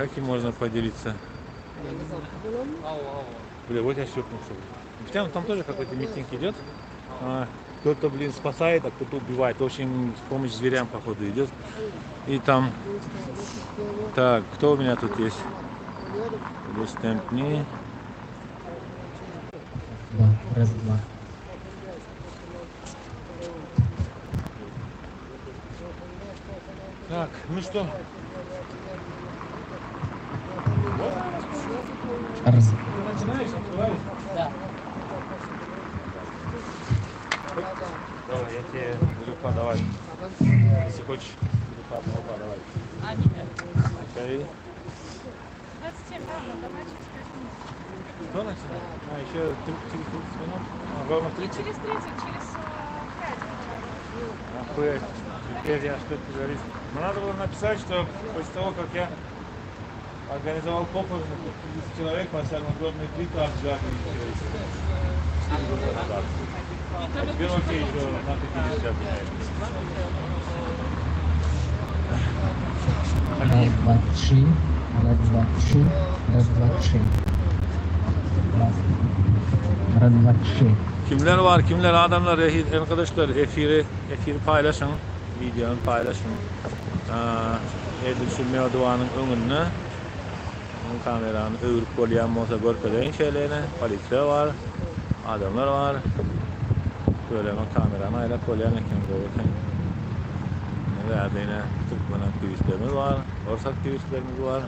Каким можно поделиться? Бля, вот я шлепнулся. Там, там тоже какой-то митинг идет. А, кто-то, блин, спасает, а кто-то убивает. В общем, с помощью зверям, походу, идет. И там... Так, кто у меня тут есть? Dostępny. Два, раз, два. Так, ну что? Раз. Ты начинаешь, открываешь? Да. Давай, я тебе буду подавать. Если хочешь, буду подавать. Давай. А, нет. Окей. 27, да, но давай через 5 минут. Кто начинает? А, еще через 30 минут? А, ровно 30? Через 30, через 5. Охуеть. Теперь я что ты говоришь. Но надо было написать, что после того, как я организовал похороны, 50 человек поставил надгробную плиту, обжали еще 4 года назад. А теперь вообще еще на 50 меняет. Раз, два, три. Раз, два, три. Раз, два, три. Раз. Раз, два, три. Kimler bar, kimler adamlar, arkadaşlar efiri, efiri paýlaşyň, wideony paýlaşyň. Edil şu Merdowanyň öňünde kamerany öwrüp bolýan bolsa görkezeýin şeýleýine. Polisiýa bar, adamlar bar. Şöyle kamerany aýlap bolýan eken, gowy eken. Ine ýene türkmen aktiwistlerimiz bar, ors aktiwistlerimiz bar.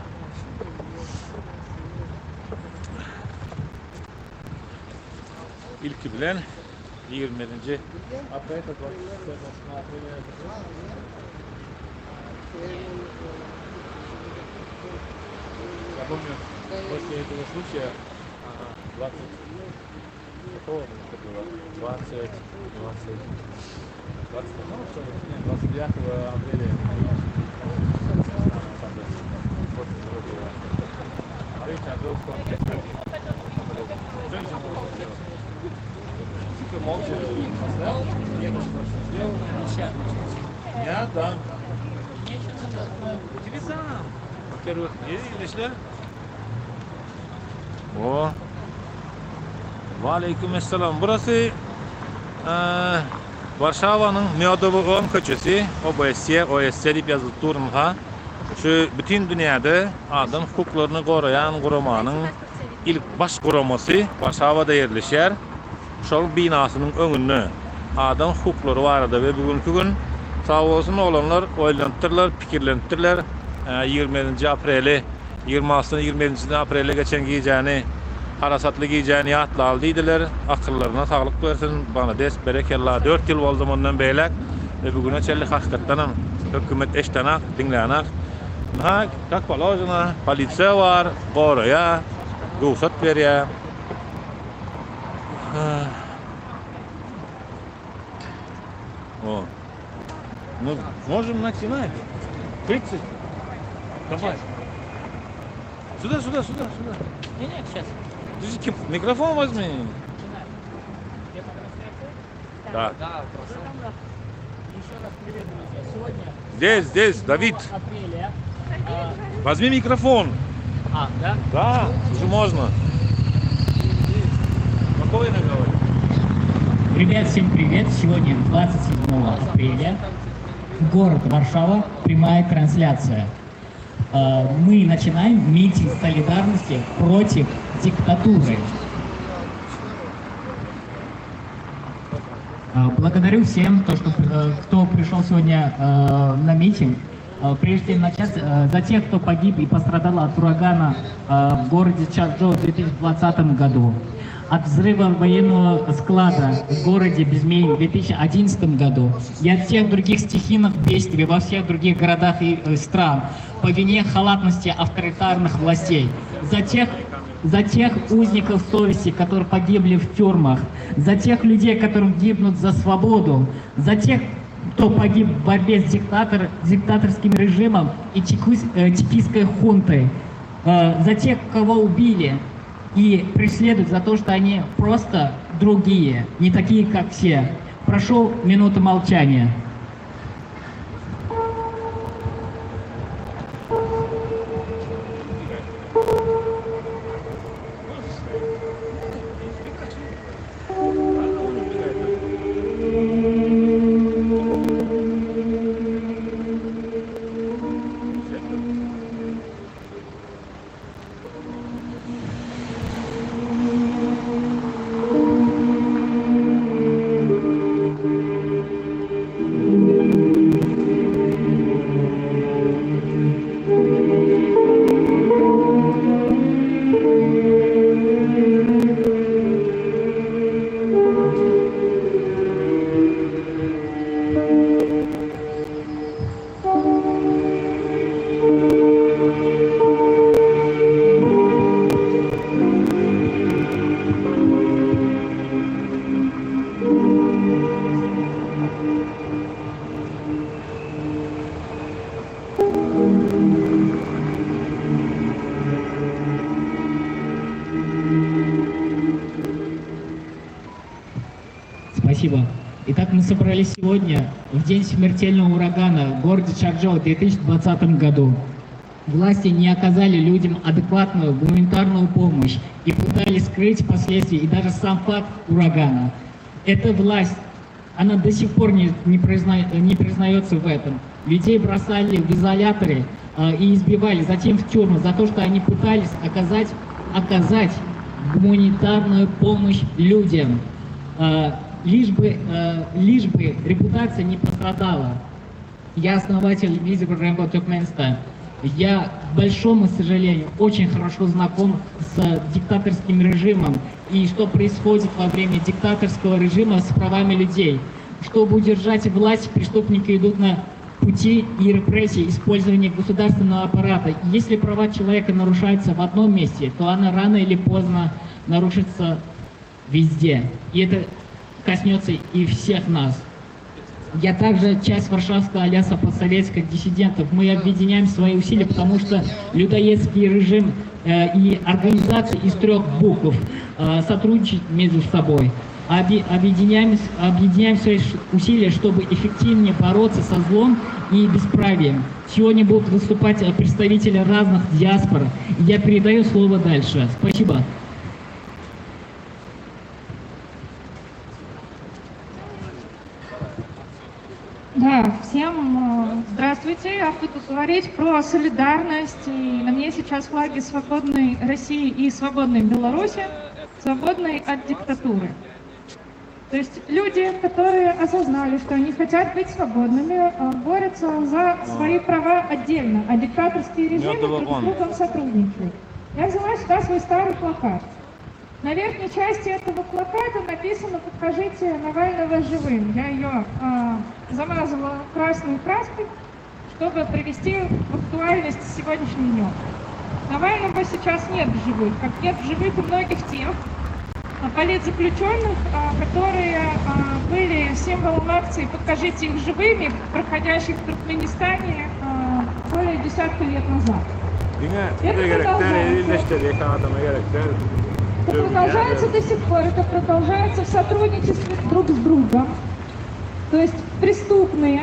Ilki bilen 21-nji aprel Я помню, после этого случая 20 какого это было? 20, 20, 22, что ли? Нет, 29 апреля Тихо, молча поставил, Я дам. Тебе сам. Во-первых, ilişler. O. Ve esselam. Burası e, Varşavanyň Miodowy 10 köçesi, OBSE, OSC diýip ýazylyp durunha. Şu bütin dünýäde adam hukuklaryny goraýan guramanyň ilk baş guramasy Warşawada ýerleşýär. Şol binasynyň öňünde adam hukuklary barada we bugünki gün sag bolsun oglanlar oýlanypdyrlar, pikirlenipdirler. 20-nji apreli, 26-syna 27-nji aprele geçen gijäni harasatly gijäni ýatlaly diýdiler. Akyllaryna saglyk bersin. Malades, berekella. 4 ýyl boldy mundan beýläk we bugüne çenli hakykatdanam hökümet eşdenak, diňlänak. Ha, как положено, polisiýa bar, goraýar, rugsat berýär. О. Ну, можем начинать. 30. Давай. Сюда, сюда, сюда, сюда. Не, нет, сейчас. Подожди, микрофон возьми. Начинаем. Я по трансляции? Да. Да, прошу. Еще раз привет, друзья. Сегодня Здесь, здесь, Давид. апреля. Возьми микрофон. А, да? Да, уже можно. Спокойно говори. Ребят, всем привет! Сегодня 27 апреля. Город Варшава. Прямая трансляция. Э, Мы начинаем митинг солидарности против диктатуры. Э, Благодарю всем, то, что, э, кто пришел сегодня на митинг. Прежде чем начать, за тех, кто погиб и пострадал от урагана в городе Чарджоу в 2020 году, от взрыва военного склада в городе Безмейн в 2011 году и от всех других стихийных бедствий во всех других городах и э, стран по вине халатности авторитарных властей, за тех, за тех узников совести, которые погибли в тюрьмах, за тех людей, которые гибнут за свободу, за тех, кто погиб в борьбе с диктатор, диктаторским режимом и чекус- э, чекистской хунтой, э, за тех, кого убили и преследуют за то, что они просто другие, не такие, как все. Прошу минуту молчания. Спасибо. Итак, мы собрались сегодня в день смертельного урагана в городе Чарджоу в 2020 году. Власти не оказали людям адекватную гуманитарную помощь и пытались скрыть последствия и даже сам факт урагана. Эта власть, она до сих пор не, не, призна, не признается в этом. Людей бросали в изоляторы э, и избивали, затем в тюрьму за то, что они пытались оказать, оказать гуманитарную помощь людям. Э, лишь бы, э, лишь бы репутация не пострадала. Я основатель Visible Rainbow Turkmenistan. Я, к большому сожалению, очень хорошо знаком с диктаторским режимом и что происходит во время диктаторского режима с правами людей. Чтобы удержать власть, преступники идут на пути и репрессии, использования государственного аппарата. Если права человека нарушаются в одном месте, то она рано или поздно нарушится везде. И это коснется и всех нас. Я также часть Варшавского альянса постсоветских диссидентов. Мы объединяем свои усилия, потому что людоедский режим э, и организации из трех букв э, сотрудничают между собой. Объединяем, объединяем свои усилия, чтобы эффективнее бороться со злом и бесправием. Сегодня будут выступать э, представители разных диаспор. Я передаю слово дальше. Спасибо. Да, всем э, здравствуйте. Я буду говорить про солидарность. И на мне сейчас флаги свободной России и свободной Беларуси, свободной от диктатуры. То есть люди, которые осознали, что они хотят быть свободными, э, борются за свои права отдельно, а диктаторские режимы друг с другом сотрудничают. Я взяла сюда свой старый плакат. На верхней части этого плаката написано «Покажите Навального живым». Я ее э, замазала красной краской, чтобы привести в актуальность сегодняшний днем. Навального сейчас нет в живых, как нет в живых и многих тех а, политзаключенных, а, которые а, были символом акции «Покажите их живыми», проходящих в Туркменистане более десятка лет назад. Это продолжается. Это продолжается до сих пор, это продолжается в сотрудничестве друг с другом. То есть преступные,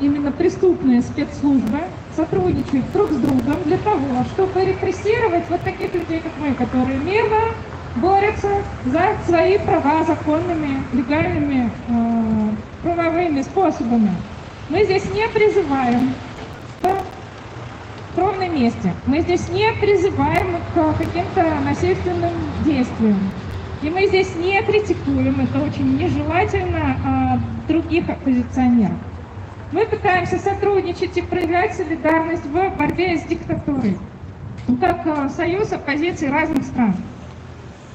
именно преступные спецслужбы сотрудничают друг с другом для того, чтобы репрессировать вот таких людей, как мы, которые мирно борются за свои права законными, легальными, э, правовыми способами. Мы здесь не призываем к ровном месте. Мы здесь не призываем к каким-то насильственным действиям. И мы здесь не критикуем, это очень нежелательно, а, других оппозиционеров. Мы пытаемся сотрудничать и проявлять солидарность в борьбе с диктатурой, как а, союз оппозиции разных стран.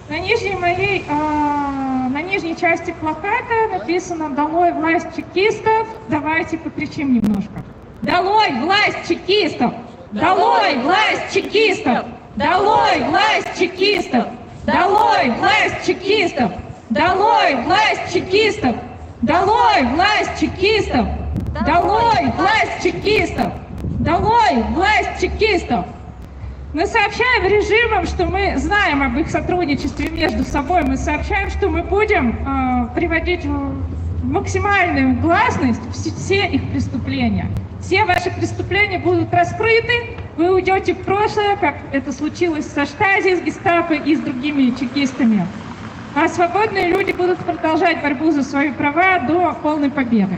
На нижней моей, а, на нижней части плаката написано «Долой власть чекистов». Давайте покричим немножко. Долой власть чекистов! Долой власть чекистов! Долой власть чекистов! Долой власть чекистов! Долой власть чекистов! Долой власть чекистов! Долой власть чекистов! Долой власть чекистов! Мы сообщаем режимам, что мы знаем об их сотрудничестве между собой. Мы сообщаем, что мы будем э, приводить в максимальную гласность все, все их преступления. Все ваши преступления будут раскрыты, вы уйдете в прошлое, как это случилось со Штази, с гестапо и с другими чекистами. А свободные люди будут продолжать борьбу за свои права до полной победы.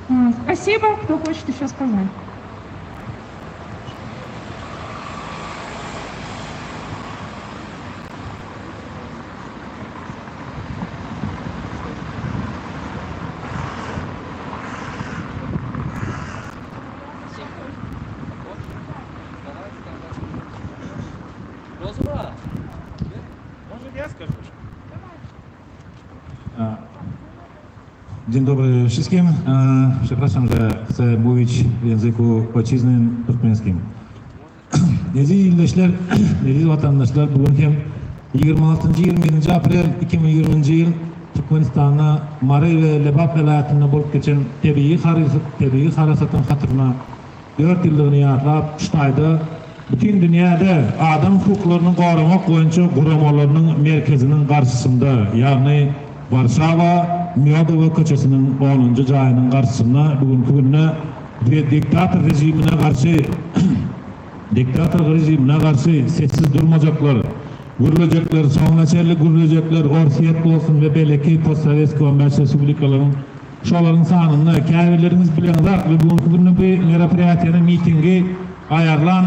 А, спасибо. Кто хочет еще сказать? Может, я скажу? Dzień dobry wszystkim. E, Przepraszam, że chcę mówić w języku ojczyznym turkmeńskim. Eziz ildeşler, eziz watandaşlar, bu gün hem 26-27 aprel 2020 ýyl Türkmenistanda Mary we Lebap welaýatynda bolup geçen tebigy tebigy harasatyň hatyryna 4 ýyllygyny ýatlap, şu taýda bütin dünýäde adam hukuklaryny goramak boýunça guramalarynyň merkeziniň garşysynda, ýagny Warşawa. Mýodowa köçesiniň onunjy jaýynyň garşysynda bu günki günde diktator režimine garşy diktator režimine garşy sessiz durmajaklar, gürlejekler, soňuna çenli gürlejekler Orsýet bolsun we beýleki postsowetskiý 15 respublikalaryň şolaryň sanynda käbirleriňiz bileňzak we bu günki günde bu meropriýatiýany mitingi aýarlan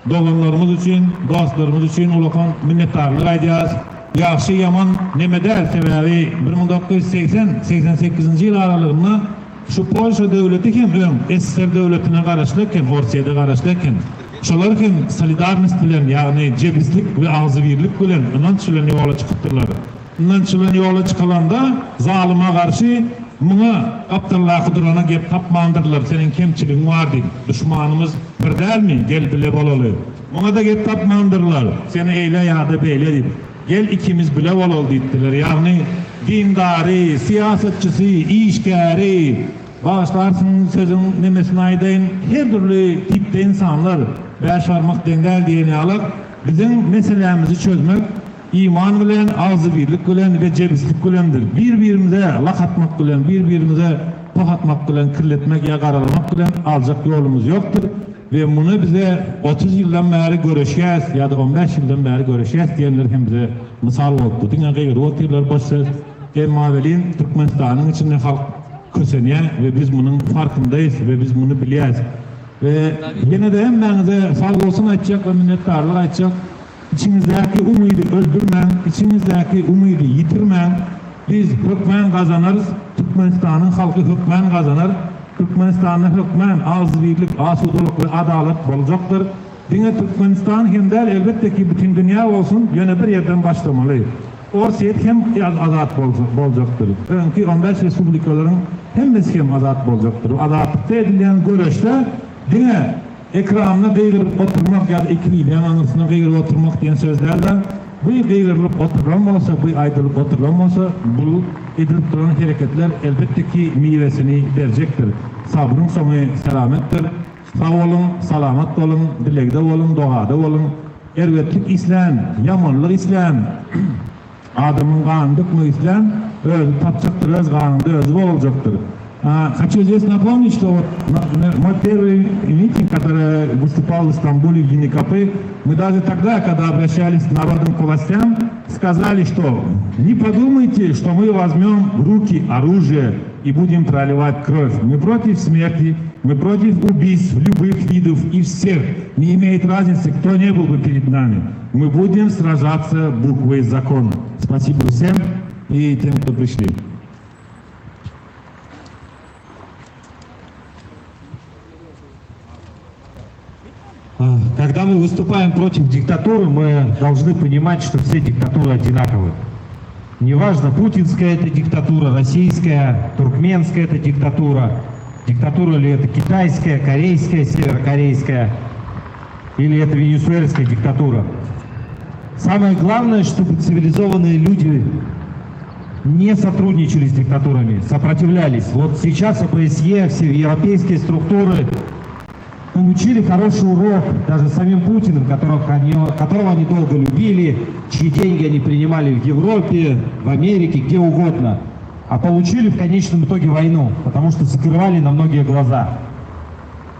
Doganlarymyz üçin, dostlarymyz üçin ulakan minnetdarlyk aýdýarys. Ýagşy, ýaman neme däl, sebäbi 1980, 88-nji ýyl aralygynda şu Polşa döwleti hem öň ssr döwletine garaşly eken, Orsýede garaşly eken. Şolar hem solidarnost bilen, ýagny jebislik we agzybirlik bilen, ynanç bilen ýola çykypdyrlar. Ynanç bilen ýola çykylanda zalyma garşy muňa gapdaldaky durana gep tapmandyrlar, seniň kemçiligiň bar diýip, duşmanymyz bir dälmi, gel bile bolaly. Muňa-da gep tapmandyrlar, seni eýle ýa-da beýle diýip, gel ikimiz bile bolaly diýipdirler. Ýagny dindary, syýasatçysy, işgäri, bagyşlarsyň sözüň nemesini aýdaýyn, her dürli tipde ynsanlar, bäş barmak deň däl diýen ýalak, biziň meselämizi çözmek, Iman bilen, agzybirlik bilen we jebislik bilendir. Bir-birimize lak atmak bilen, bir-birimize poh atmak bilen, kirletmek ýa garalamak bilen aljak ýolumyz ýokdur we muny bize 30 ýyldan bäri göreşýäs ýa-da 15 ýyldan bäri göreşýäs diýenler hem bize mysal bolupdy. Diňe gygyryp otyrlar boş söz. Emma welin Türkmenistanyň içinde halk kösenýär we biz munuň farkyndaýys we biz muny bilýäs. We ýene-de hemmäňize sag bolsun aýtjak we minnetdarlyk aýtjak. Içiňizdäki umydy öldürmäň, içiňizdäki umydy ýitirmäň. Biz hökmän gazanarys, Türkmenistanyň halky hökmän gazanar. Türkmenistanda hökmän agzybirlik, asudalyk we adalat boljakdyr. Diňe Türkmenistan hem däl, elbetde ki, bütin dünýä bolsun, ýöne bir ýerden başlamaly. Orsýet hem azat boljakdyr. Öňki 15 respublikalaryň hemmesi hem azat boljakdyr. Azatlykda edilýän göreşde diňe Ekranda gygyryp oturmak ýa-da ikiliň aňyrsynda gygyryp oturmak diýen söz däl-de, bu gygyrylyp oturylan bolsa, bu aýdylyp oturylan bolsa, bu edilip duran hereketler elbetde ki miwesini berjekdir. Sabryň soňy selametdir. Sag boluň, salamat boluň, dilegde boluň, dogada boluň. Erbetlik islän, ýamanlyk islän, adamyň ganyny dökmek islän özi tapjakdyr, öz ganynda özi boguljakdyr. Хочу здесь напомнить, что вот мой первый митинг, который выступал в Стамбуле в Юникапы, мы даже тогда, когда обращались к народным к властям, сказали, что не подумайте, что мы возьмем в руки оружие и будем проливать кровь. Мы против смерти, мы против убийств любых видов и всех. Не имеет разницы, кто не был бы перед нами. Мы будем сражаться буквой закона. Спасибо всем и тем, кто пришли. Когда мы выступаем против диктатуры, мы должны понимать, что все диктатуры одинаковы. Неважно, путинская это диктатура, российская, туркменская это диктатура, диктатура ли это китайская, корейская, северокорейская, или это венесуэльская диктатура. Самое главное, чтобы цивилизованные люди не сотрудничали с диктатурами, сопротивлялись. Вот сейчас ОБСЕ, все европейские структуры получили хороший урок даже самим Путиным, которых они, которого они долго любили, чьи деньги они принимали в Европе, в Америке, где угодно. А получили в конечном итоге войну, потому что закрывали на многие глаза.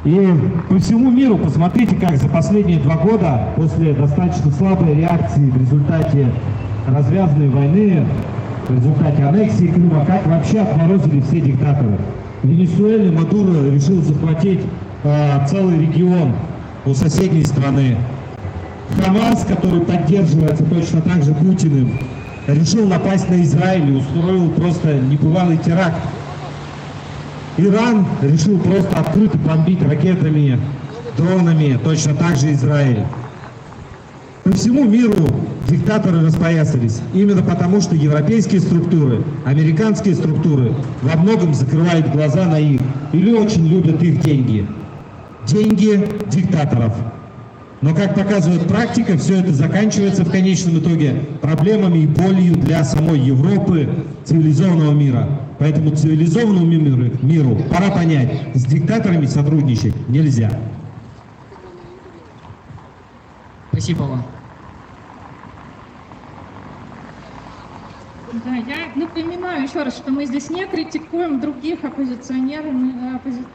И по всему миру посмотрите, как за последние два года, после достаточно слабой реакции в результате развязанной войны, в результате аннексии Крыма, как вообще отморозили все диктаторы. В Венесуэле Мадуро решил захватить э, целый регион у соседней страны. Хамас, который поддерживается точно так же Путиным, решил напасть на Израиль и устроил просто небывалый теракт. Иран решил просто открыто бомбить ракетами, дронами, точно так же Израиль. По всему миру диктаторы распоясались. Именно потому, что европейские структуры, американские структуры во многом закрывают глаза на их или очень любят их деньги. Деньги диктаторов. Но, как показывает практика, все это заканчивается в конечном итоге проблемами и болью для самой Европы, цивилизованного мира. Поэтому цивилизованному миру, миру пора понять, с диктаторами сотрудничать нельзя. Спасибо вам. Да, я напоминаю еще раз, что мы здесь не критикуем других оппозиционеров,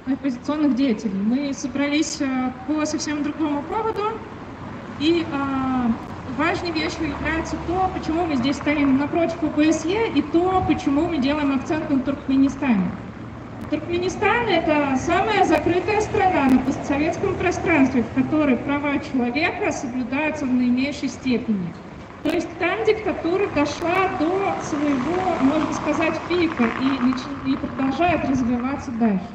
оппозиционных деятелей. Мы собрались по совсем другому поводу. И важной вещью является то, почему мы здесь стоим напротив ОБСЕ, и то, почему мы делаем акцент на Туркменистане. Туркменистан – это самая закрытая страна на постсоветском пространстве, в которой права человека соблюдаются в наименьшей степени. То есть там диктатура дошла до своего, можно сказать, пика и продолжает развиваться дальше.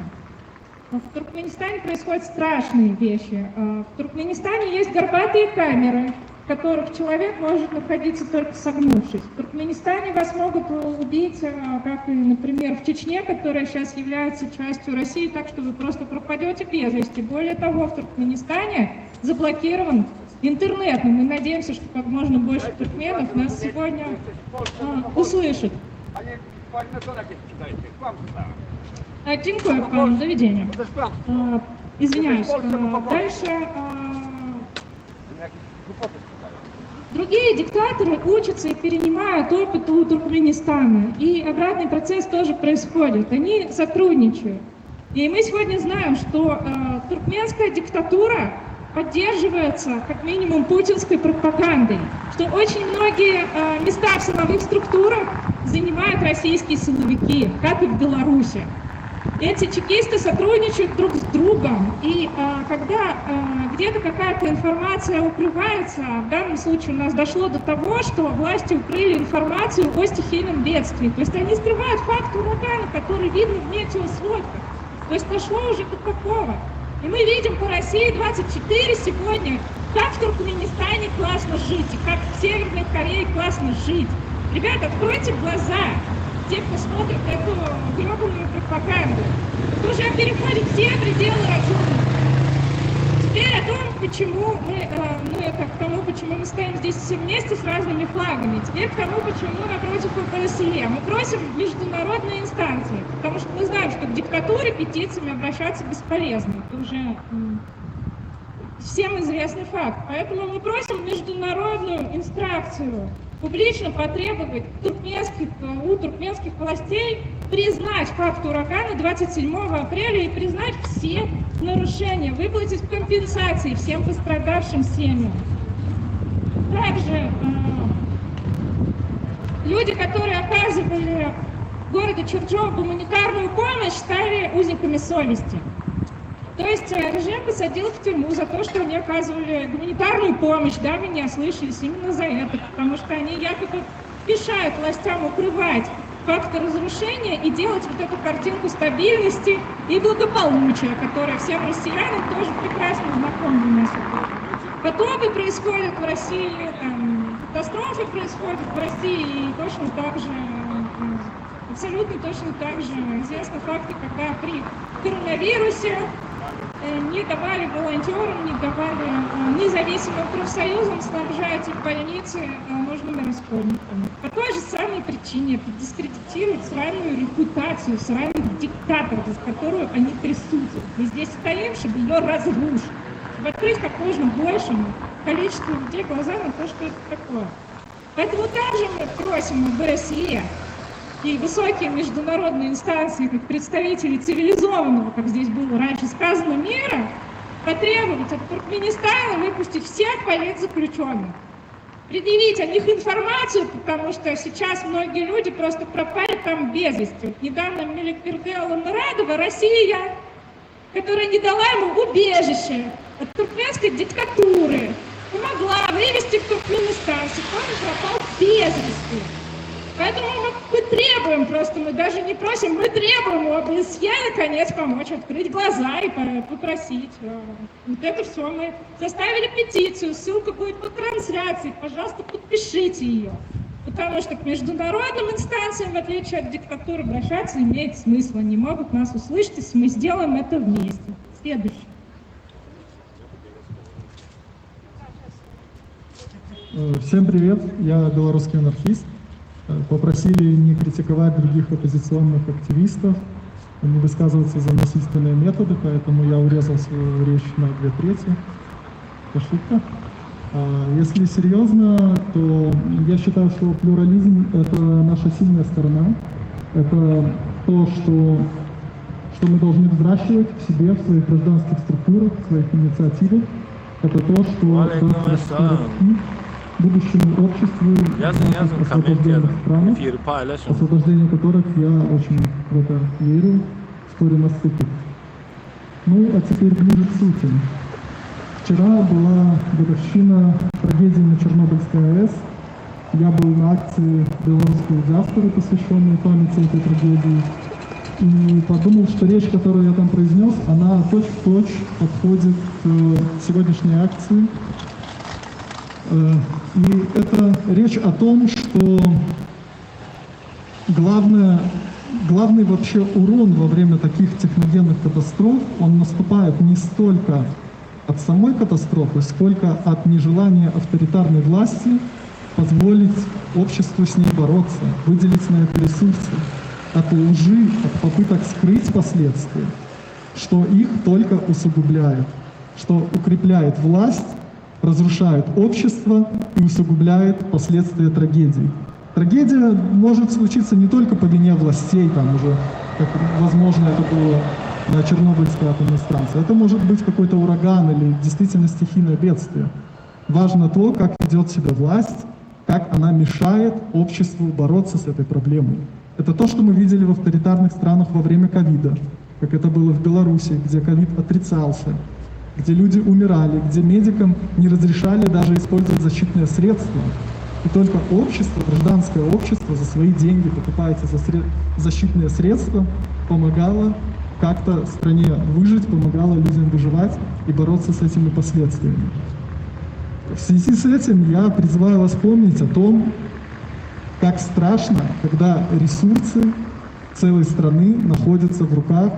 В Туркменистане происходят страшные вещи. В Туркменистане есть горбатые камеры, в которых человек может находиться только согнувшись. В Туркменистане вас могут убить, как и, например, в Чечне, которая сейчас является частью России, так что вы просто пропадете без вести. Более того, в Туркменистане заблокирован интернет, но мы надеемся, что как можно больше туркменов нас сегодня услышат. Dziękuję panu, do widzenia. Извиняюсь. Дальше. Другие диктаторы учатся и перенимают опыт у Туркменистана. И обратный процесс тоже происходит. Они сотрудничают. И мы сегодня знаем, что туркменская диктатура поддерживается как минимум путинской пропагандой, что очень многие места в силовых структурах занимают российские силовики, как и в Беларуси. Эти чекисты сотрудничают друг с другом, и когда где-то какая-то информация укрывается, в данном случае у нас дошло до того, что власти укрыли информацию о стихийном бедствии, то есть они скрывают факт урагана, который видно в метеосводках, то есть дошло уже до такого. И мы видим по России 24 сегодня, как в Туркменистане классно жить, и как в Северной Корее классно жить. Ребята, откройте глаза, те, кто смотрит эту гребаную пропаганду. Это уже переходит все пределы разумного. Теперь о том, почему мы, ну это к тому, почему мы стоим здесь все вместе с разными флагами. Теперь к тому, почему напротив ОБСЕ. Мы просим международные инстанции, потому что мы знаем, что к диктатуре петициями обращаться бесполезно. Это уже всем известный факт. Поэтому мы просим международную инстракцию публично потребовать у туркменских властей признать факт урагана 27 апреля и признать все нарушения, выплатить компенсации всем пострадавшим семьям. Также люди, которые оказывали городу Чарджоу гуманитарную помощь, стали узниками совести. То есть режим посадил в тюрьму за то, что они оказывали гуманитарную помощь, да, вы не ослышались, именно за это, потому что они якобы мешают властям укрывать факты разрушения и делать вот эту картинку стабильности и благополучия, которая всем россиянам тоже прекрасно знакома у нас. Потопы происходят в России, там, катастрофы происходят в России, и точно так же, абсолютно точно так же известны факты, когда при коронавирусе не давали волонтерам, не давали независимым профсоюзам снабжать их больницы нужными расходниками. По той же самой причине это дискредитирует сраную репутацию сраных диктаторов, за которую они трясутся. Мы здесь стоим, чтобы ее разрушить, чтобы открыть как можно большему количеству людей глаза на то, что это такое. Поэтому также мы просим ОБСЕ и высокие международные инстанции, как представители цивилизованного, как здесь было раньше сказано, мира, потребовать от Туркменистана выпустить всех политзаключенных, предъявить о них информацию, потому что сейчас многие люди просто пропали там без вести. Вот недавно Меликберды Алламурадова, Россия, которая не дала ему убежище от туркменской диктатуры, помогла вывести в Туркменистан, с тех пор он пропал без вести. Поэтому мы требуем просто, мы даже не просим, мы требуем у ОБСЕ наконец помочь открыть глаза и попросить. Вот это все мы составили петицию, ссылка будет по трансляции, пожалуйста, подпишите ее. Потому что к международным инстанциям, в отличие от диктатуры, обращаться имеет смысл. Они могут нас услышать, если мы сделаем это вместе. Следующий. Всем привет, я белорусский анархист. Попросили не критиковать других оппозиционных активистов, не высказываться за насильственные методы, поэтому я урезал свою речь на 2/3. Это шутка. А, Если серьезно, то я считаю, что плюрализм – это наша сильная сторона. Это то, что, что мы должны взращивать в себе, в своих гражданских структурах, в своих инициативах. Это то, что Waleýkim даст essalam. ростки будущему обществу в Ýazyň наших ýazyň komment освобожденных ýazyň. странах, Efiri paýlaşyň. освобождение которых я очень в это верю, вскоре наступит. Ну, а теперь ближе к сути. Вчера была годовщина трагедии на Чернобыльской АЭС. Я был на акции белорусской диаспоры, посвященной памяти этой трагедии. И подумал, что речь, которую я там произнес, она точь-в-точь подходит к сегодняшней акции. И это речь о том, что главное, главный вообще урон во время таких техногенных катастроф, он наступает не столько от самой катастрофы, сколько от нежелания авторитарной власти позволить обществу с ней бороться, выделить на это ресурсы, от лжи, от попыток скрыть последствия, что их только усугубляет, что укрепляет власть, разрушает общество и усугубляет последствия трагедии. Трагедия может случиться не только по вине властей, там уже, как возможно это было на Чернобыльской атомной станции. Это может быть какой-то ураган или действительно стихийное бедствие. Важно то, как ведет себя власть, как она мешает обществу бороться с этой проблемой. Это то, что мы видели в авторитарных странах во время ковида, как это было в Беларуси, где ковид отрицался, где люди умирали, где медикам не разрешали даже использовать защитные средства. И только общество, гражданское общество за свои деньги, покупая эти защитные средства, помогало как-то стране выжить, помогало людям выживать и бороться с этими последствиями. В связи с этим я призываю вас помнить о том, как страшно, когда ресурсы целой страны находятся в руках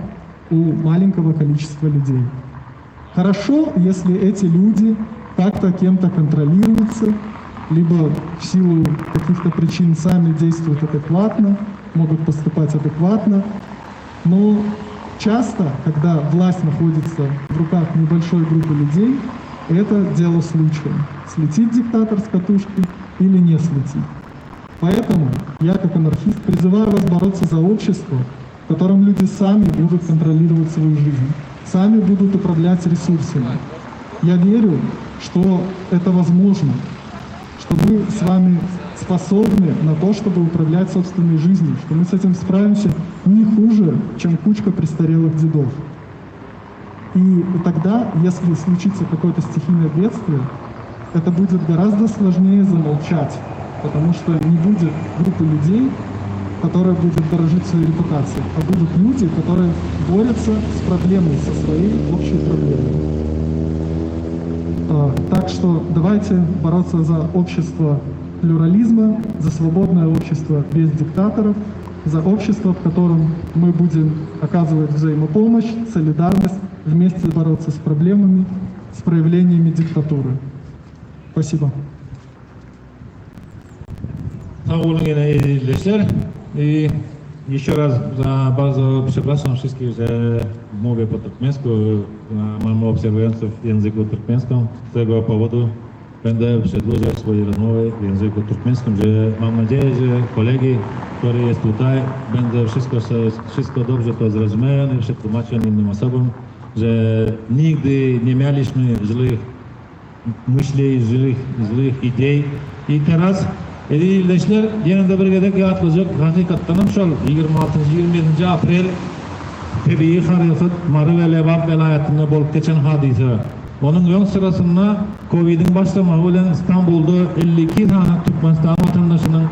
у маленького количества людей. Хорошо, если эти люди как-то кем-то контролируются, либо в силу каких-то причин сами действуют адекватно, могут поступать адекватно. Но часто, когда власть находится в руках небольшой группы людей, это дело случая. Слетит диктатор с катушки или не слетит. Поэтому я, как анархист, призываю вас бороться за общество, в котором люди сами будут контролировать свою жизнь, сами будут управлять ресурсами. Я верю, что это возможно, что мы с вами способны на то, чтобы управлять собственной жизнью, что мы с этим справимся не хуже, чем кучка престарелых дедов. И тогда, если случится какое-то стихийное бедствие, это будет гораздо сложнее замолчать, потому что не будет группы людей, которая будет дорожить своей репутацией, а будут люди, которые борются с проблемой, со своей общей проблемой. Так что давайте бороться за общество плюрализма, за свободное общество без диктаторов, за общество, в котором мы будем оказывать взаимопомощь, солидарность, вместе бороться с проблемами, с проявлениями диктатуры. Спасибо. Sag boluň ýene ildeşler. I еще раз za bardzo przepraszam wszystkich, że mówię po turkmensku. Mam obserwujących w języku turkmenskim. Z tego powodu będę przedłużał swoje rozmowy w języku turkmenskim, że mam nadzieję, że kolegi, który jest tutaj, będę wszystko, wszystko dobrze to zrozumiał i przetłumaczę innym osobom, że nigdy nie mieliśmy złych myśli, złych, złych idei. I teraz Eziz ildeşler, ýene-de bir gezek ýatlajak, hakykatdanam şol 26-njy, 27-nji aprel tebigy harysyt Mary we Lebap welaýatynda bolup geçen hadysa. Onuň öň syrasynda Kowidiň başlamagy bilen Stambulda 52 sany Türkmenistan watandaşynyň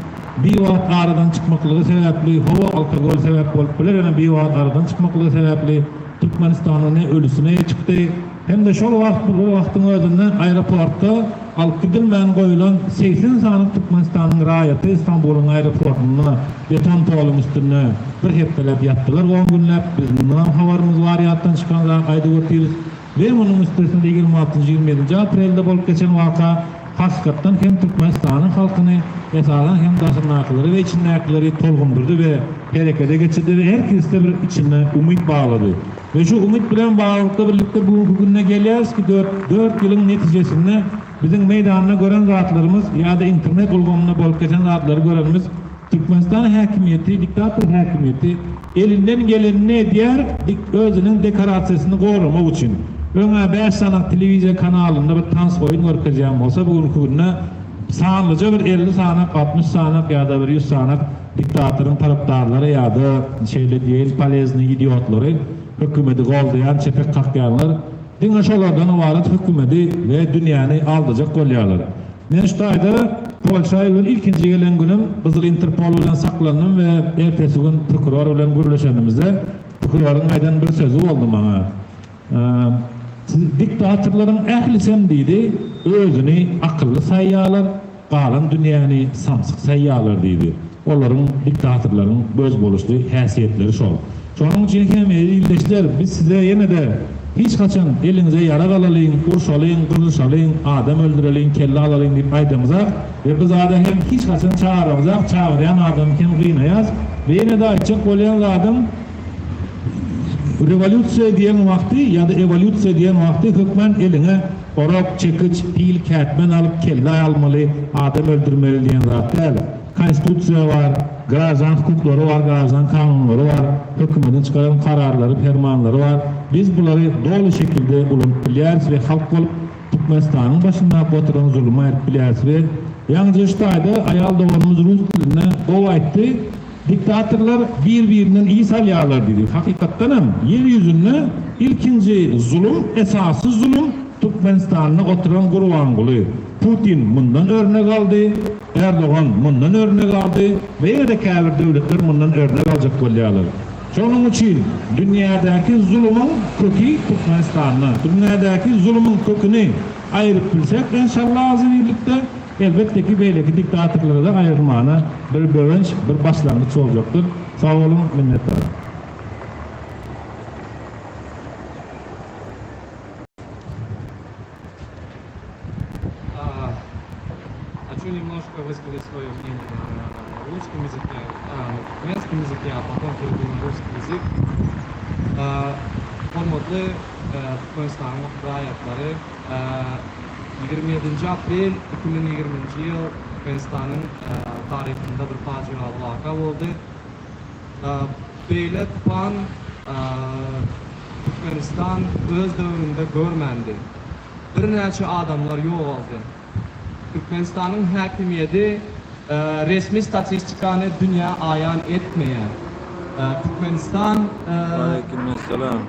biwagt aradan çykmaklygy sebäpli, hawa alkogol sebäp bolup biler, ýöne biwagt aradan çykmaklygy sebäpli Türkmenistanda ne ölüsi ne çykdy, hem-de şol wagt bu wagtyň özünde aeroportda alyp gidilmän goýulan 80 sany Türkmenistanyň raýaty Stambulyň aeroportynda beton poluň üstünde bir hepdeläp ýatdylar, on günläp, biz mundanam habarymyz bar ýatdan çykan zat aýdyp otyrys. We munuň üstesine 26-njy, 27-nji aprelde bolup geçen waka hakykatdan hem Türkmenistanyň halkyny, esasan hem daşyndakylary we içindäkileri tolgundyrdy we herekete geçirdi we her kesde bir içinde umyt baglady. We şu umyt bilen baglylykda birlikde bu günki gününe gelýäris ki dört ýylyň netijesinde Biziň meýdanda gören zatlarymyz ýa-da internet ulgamynda bolup geçen zatlary görenimiz Türkmenistan häkimiýeti, diktator häkimiýeti elinden gelenini edýär özüniň dekorasiýasyny goramak üçin. Öň-ä bäş sany telewiziýa kanalynda bir tans oýun görkezýän bolsa, bu günki günde sanlyja bir 50 sanak, 60 sanak ýa-da bir 100 sanak diktatoryň tarapdarlary ýa-da şeýle diýeýin poleznyý idiotlary, hökümeti goldaýan, çepek kakýanlar diňe şolardan ybarat hökümeti we dünýäni aldajak bolýarlar. Men şu taýda Polşa ýyl ilkinji gelen günüm Gyzyl Interpol bilen saklandym we ertesi gün prokuror bilen gürleşenimizde prokuroryň aýdan bir sözi boldy maňa. Siz diktatorlaryň ählisem diýdi, özüni akylly saýýarlar, galan dünýäni samsyk saýýarlar diýdi. Olaryň, diktatorlaryň özboluşly häsiýetleri şol. Şonuň üçin hem eziz ildeşler, biz size ýene-de hiç haçan eliňize ýarag alalyň, urşalyň, gyrlyşalyň, adam öldüreliň, kelle alalyň diýip aýdamyzak we bu zada hem hiç haçan çagyramyzak, çagyrýan adamy hem gynaýas we ýene-de aýtjak bolýan zadym, Rewolýusiýa diýen wagty ýa-da ewolýusiýa diýen wagty hökman eliňe orak, çekiç, pil, kätmen alyp kelle almaly, adam öldürmeli diýen zat däl. Konstitusiýa bar, graždan hukuklary bar, graždan kanunlary bar, hökümediň çykaran kararlary, permanlary bar. Biz bulary doly şekilde ulanyp bilýäris we halk bolup Türkmenistanyň başyndaky oturan zulumy aýryp bilýäris we ýaňyja şu taýda aýal doganymyz rus dilinde gowy aýtdy, Diktatorlar bir-birinden iş alýarlar diýdi. Hakykatdanam, ýer ýüzünde ilkinji zulum, esasy zulum Türkmenistanda oturan Gurbanguly. Putin mundan örnek aldy, Erdogan mundan örnek aldy we ýene-de käbir döwletler mundan örnek aljak bolýarlar. Şonuň üçin dünýädäki zulumyň köki Türkmenistanda. Dünýädäki zulumyň köküni aýryp bilsek, enşalla agzybirlikde, Elbetde ki beýleki diktatorlara-da aýrylmana bir böwenç, bir başlangyç boljakdyr. Sag boluň, minnetdar. Хочу немножко высказать свое мнение на русском языке, а, на туркменском языке, а потом перейду на русский язык. Hormatly Türkmenistanyň raýatlary, 27 aprel 2020 ýyl Türkmenistanyň taryhynda bir pajygaly waka boldy. Beýle tupan Türkmenistan öz döwründe görmändi. Birnäçe adamlar ýogaldy. Türkmenistanyň häkimiýedi resmi statistikany dünýä aýan etmeýär. Türkmenistan Waleýkim-essalam.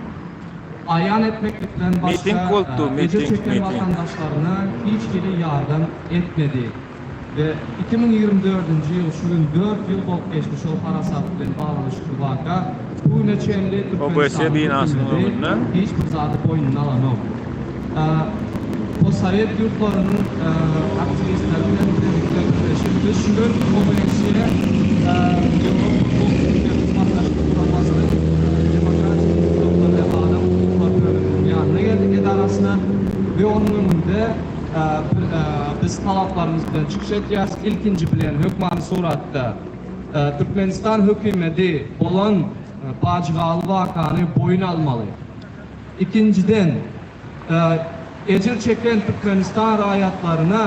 Aýan etmeklikden Miting başga bolupdy, ejir miting, çeken miting. watandaşlaryna hiç hili ýardam etmedi. We 2024-nji ýyl şu gün dört ýyl bolup geçdi şol harasat bilen baglanyşykly waka. Bu güne çenli OBSE Türkmenistanyň binasynyň hökümeti öňünde. hiç bir zady boýnuna alanok. Postsowet ýurtlarynyň aktiwistleri bilen bilelikde birleşip biz şu gün OBSE, Ýewropa Howpsuzlyk we Hyzmatdaşlyk Guramasynyň Demokratik institutlar we adam hukuklary bölüminiň ýanyna geldik edarasyna we onuň öňünde biz talaplarymyz bilen çykyş edýäris. Ilkinji bilen hökmany suratda Türkmenistan hökümeti bolan pajygaly wakany boýun almaly. Ikinjiden, ejir çeken Türkmenistan raýatlaryna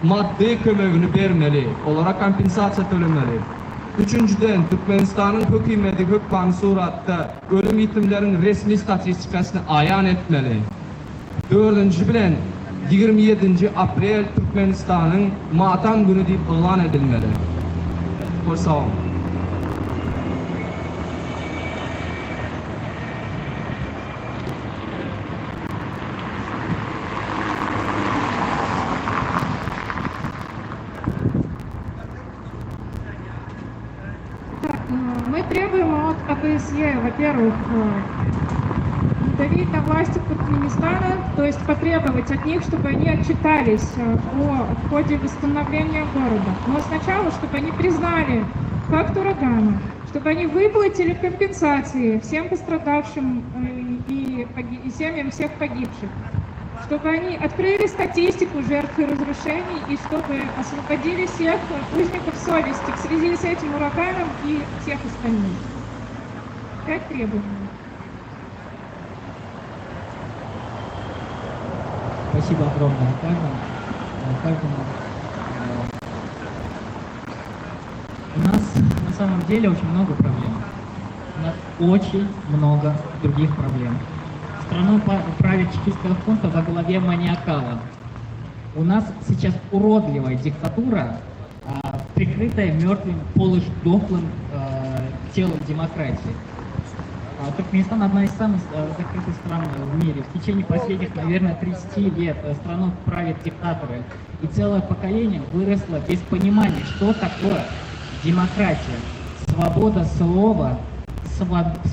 maddy kömegini bermeli, olara kompensasiýa tölemeli. Üçünjiden, Türkmenistanyň hökümeti hökmany suratda ölüm-ýitimleriň resmi statistikasyny aýan etmeli. Dördünji bilen, 27-nji aprel Türkmenistanyň matam güni diýip yglan edilmeli. Hoş sag boluň. Так, мы требуем от ОБСЕ, во-первых, не давить на власти Туркменистана, то есть потребовать от них, чтобы они отчитались о ходе восстановления города. Но сначала, чтобы они признали факт урагана, чтобы они выплатили компенсации всем пострадавшим и, и семьям всех погибших, чтобы они открыли статистику жертв и разрушений и чтобы освободили всех узников совести в связи с этим ураганом и всех остальных. Пять требований. Спасибо огромное каждому. Каждому. У нас на самом деле очень много проблем. У нас очень много других проблем. Страну правит чекистская хунта во главе маниакала. У нас сейчас уродливая диктатура, прикрытая мертвым, полудохлым телом демократии. Туркменистан одна из самых закрытых стран в мире. В течение последних, наверное, 30 лет страну правят диктаторы. И целое поколение выросло без понимания, что такое демократия, свобода слова,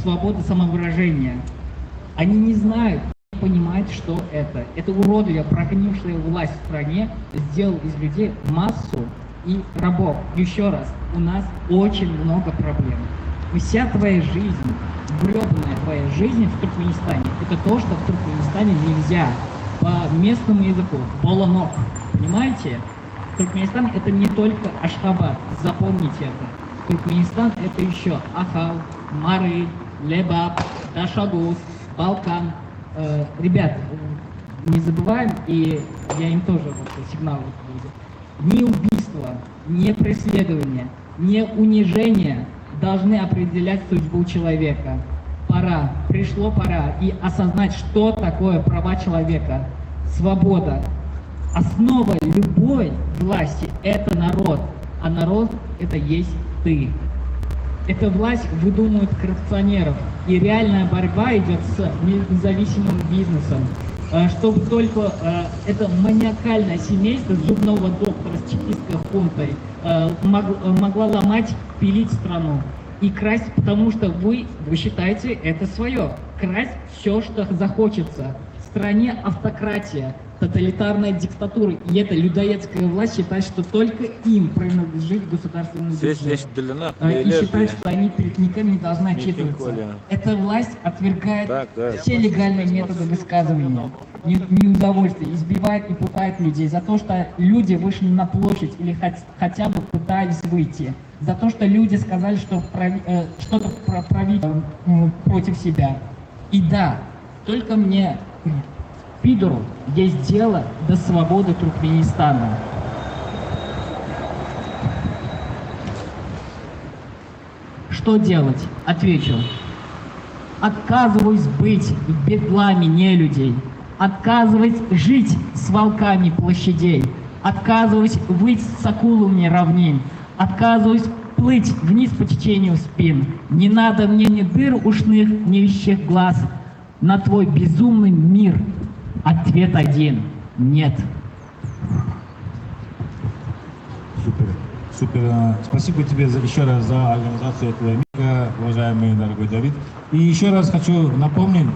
свобода самовыражения. Они не знают, не понимают, что это. Это уродливая, прогнившая власть в стране сделала из людей массу и рабов. Еще раз, у нас очень много проблем. Вся твоя жизнь, гребаная твоя жизнь в Туркменистане, это то, что в Туркменистане нельзя. По местному языку, bolanok, понимаете? Туркменистан это не только Ашхабад, запомните это. Туркменистан это еще Ахал, Мары, Лебап, Дашогуз, Балкан. Ребят, не забываем, и я им тоже вот сигнал вот буду. Ни убийство, ни преследование, ни унижение должны определять судьбу человека. Пора, пришло пора и осознать, что такое права человека, свобода. Основа любой власти – это народ, а народ – это есть ты. Эта власть выдумывает коррупционеров, и реальная борьба идет с независимым бизнесом. Чтобы только это маниакальное семейство зубного доктора с чекистской хунтой могла ломать, пилить страну и красть, потому что вы считаете это свое. Красть все, что захочется. В стране автократия, тоталитарная диктатура, и эта людоедская власть считает, что только им принадлежит государственный бюджет. И считает, что они перед никем не должны отчитываться. Эта власть отвергает все легальные методы высказывания, неудовольствия, избивает и пытает людей за то, что люди вышли на площадь или хотя бы пытались выйти, за то, что люди сказали, что что-то правительство против себя. И да, только мне, пидору, есть дело до свободы Туркменистана. Что делать? Отвечу. Отказываюсь быть бедлами нелюдей. Отказываюсь жить с волками площадей. Отказываюсь выть с акулами равнин. Отказываюсь плыть вниз по течению спин. Не надо мне ни дыр ушных, ни вещих глаз. На твой безумный мир ответ один – нет. Супер, супер. Спасибо тебе еще раз за организацию этого митинга, уважаемый дорогой Давид. И еще раз хочу напомнить,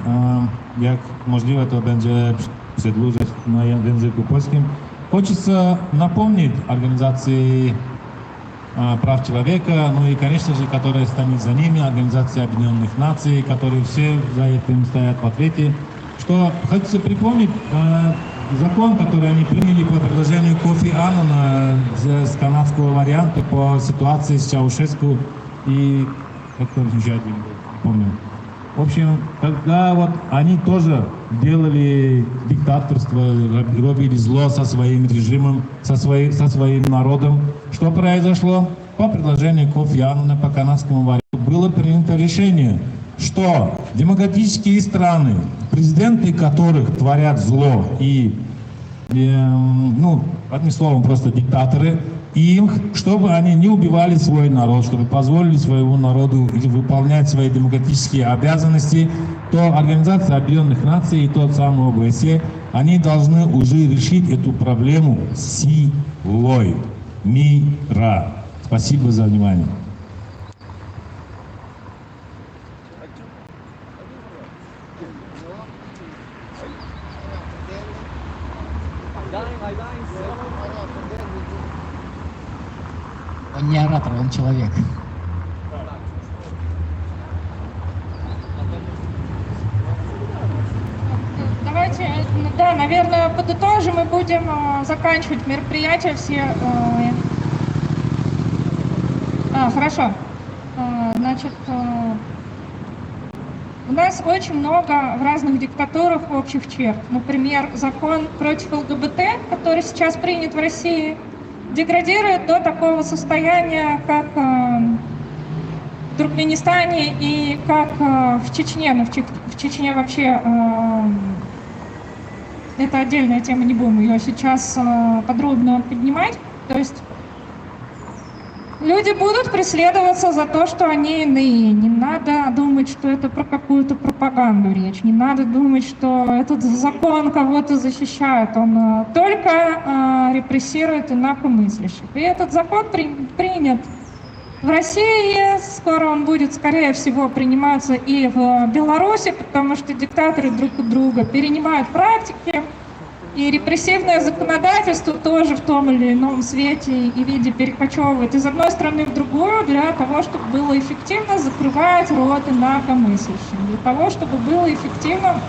jak możliwe to będzie przedłużać na języku polskim. Хочется напомнить организации прав человека, ну и, конечно же, которая станет за ними, Организация Объединенных Наций, которые все за этим стоят в ответе, что хочется припомнить закон, который они приняли по предложению Кофи Аннана с канадского варианта по ситуации с Чаушеску и как там еще один был, не помню. В общем, когда вот они тоже делали диктаторство, робили зло со своим режимом, со своим народом, что произошло? По предложению Кофи Аннана по канадскому варианту было принято решение, что демократические страны, президенты которых творят зло и, ну, одним словом, просто диктаторы, им, чтобы они не убивали свой народ, чтобы позволили своему народу выполнять свои демократические обязанности, то Организация Объединенных Наций и тот самый ОБСЕ, они должны уже решить эту проблему силой мира. Спасибо за внимание. Он не оратор, он человек. Давайте, да, наверное, подытожим и будем заканчивать мероприятие все. Хорошо. Значит, У нас очень много в разных диктатурах общих черт. Например, закон против ЛГБТ, который сейчас принят в России, деградирует до такого состояния, как э, в Туркменистане и как э, в Чечне. Но ну, в Чечне вообще э, это отдельная тема, не будем ее сейчас подробно поднимать. То есть Люди будут преследоваться за то, что они иные. Не надо думать, что это про какую-то пропаганду речь. Не надо думать, что этот закон кого-то защищает. Он э, только э, репрессирует инакомыслящих. И этот закон при, принят в России. Скоро он будет, скорее всего, приниматься и в Беларуси, потому что диктаторы друг у друга перенимают практики. И репрессивное законодательство тоже в том или ином свете и виде перекочевывает из одной страны в другую для того, чтобы было эффективно закрывать рот инакомыслящим, для того, чтобы было эффективно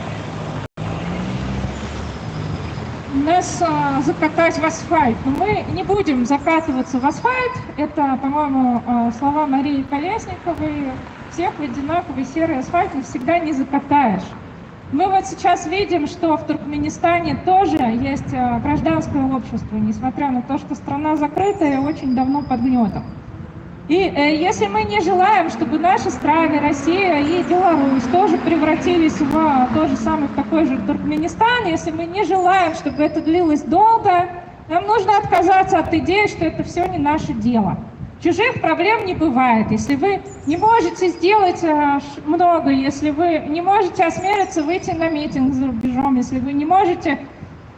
нас а, закатать в асфальт. Но мы не будем закатываться в асфальт. Это, по-моему, а, слова Марии Колесниковой. Всех в одинаковый серый асфальт навсегда не закатаешь. Мы вот сейчас видим, что в Туркменистане тоже есть э, гражданское общество, несмотря на то, что страна закрытая и очень давно под гнетом. И э, если мы не желаем, чтобы наши страны, Россия и Беларусь, тоже превратились в то же самое, в такой же Туркменистан, если мы не желаем, чтобы это длилось долго, нам нужно отказаться от идеи, что это все не наше дело. Чужих проблем не бывает. Если вы не можете сделать э, много, если вы не можете осмелиться выйти на митинг за рубежом, если вы не можете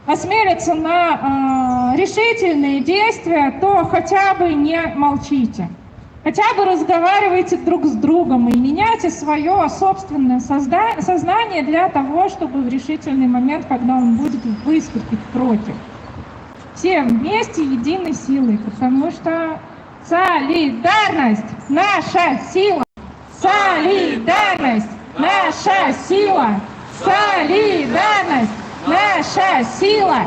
осмелиться на э, решительные действия, то хотя бы не молчите. Хотя бы разговаривайте друг с другом и меняйте свое собственное сознание для того, чтобы в решительный момент, когда он будет, выступить против. Все вместе единой силой, потому что Солидарность – наша сила! Солидарность – наша сила! Солидарность – наша сила!